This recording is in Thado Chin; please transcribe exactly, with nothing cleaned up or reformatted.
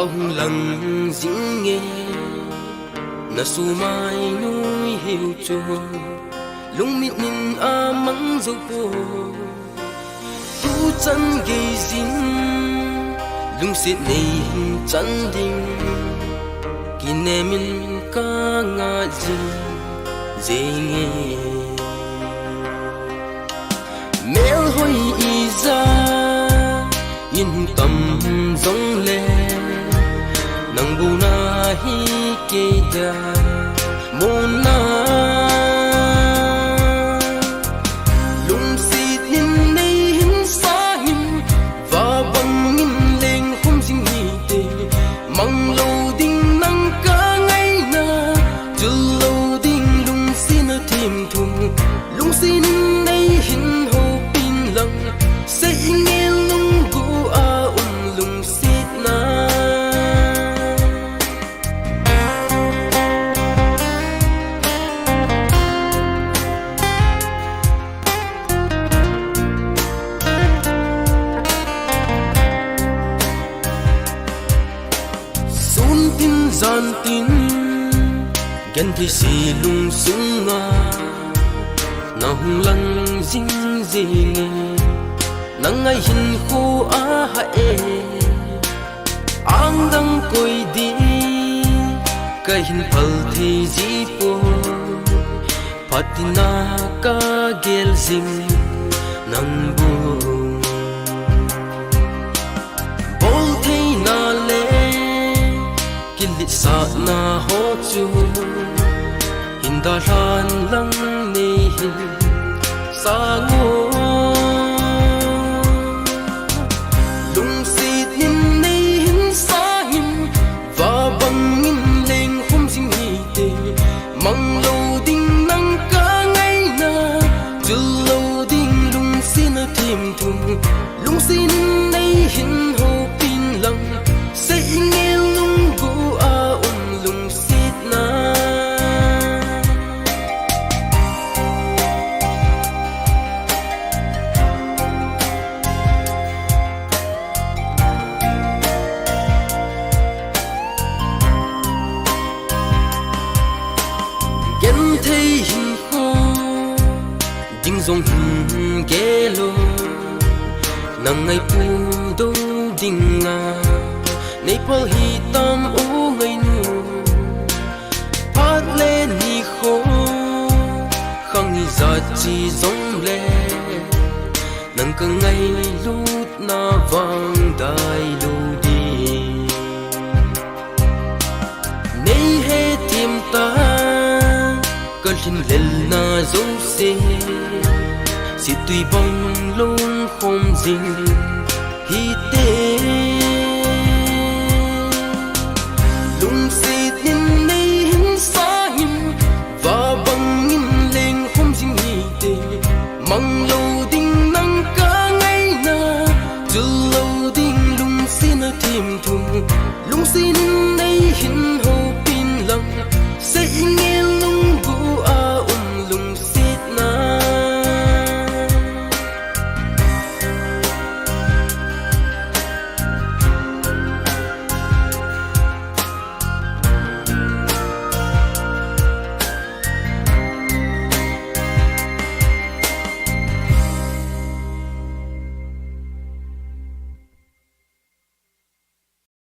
Ahung lang jing e, na sumai nui hiu chu, lungmit nin amang jou po. Tu chan gei jing, lungset nei hin chan ding, kinem in ka nga jing jing e. Mel hoi ija in tam jong le, nang bu na hi kei dia mona. Lungset nin nei hin sa hin, va bang in leng khum jing hite. Mang lo ding nang ka ngaina, chul lo ding lungset na thim thum. Lungset nin nei hin hopin lang, sei ngel lunggu a um lungset na. Sun tin jan tin, genthei se lungsunga, na hung lang jing jing e, na ngai hin khu a ha e. Ang dang koi di, ka hin phal thei ji po. Phatina ka gel jing nang bu. Bol theina le kiletsahna ho chu, hin dalhan lang nei hin sang o. Lungset nin nei hin sa hin, va bang in leng khum jing hite. Mang lo ding nang ka ngaina, chul lo ding lungset na thim thum. Lungset nin nei hin hopin lang, sei ngel lunggu a um lungset na. Genthei hin khu ding jong hin gel o, nang ngai pu do ding a, nei phal hi tam o ngainu. Phat le nikho khang ijat chi jong le, nang ka ngailutna vang dai lou ding. Nei hethem tan, ka lhinlelna jouse, sittui bang lungkhom jing hite. Lungset nin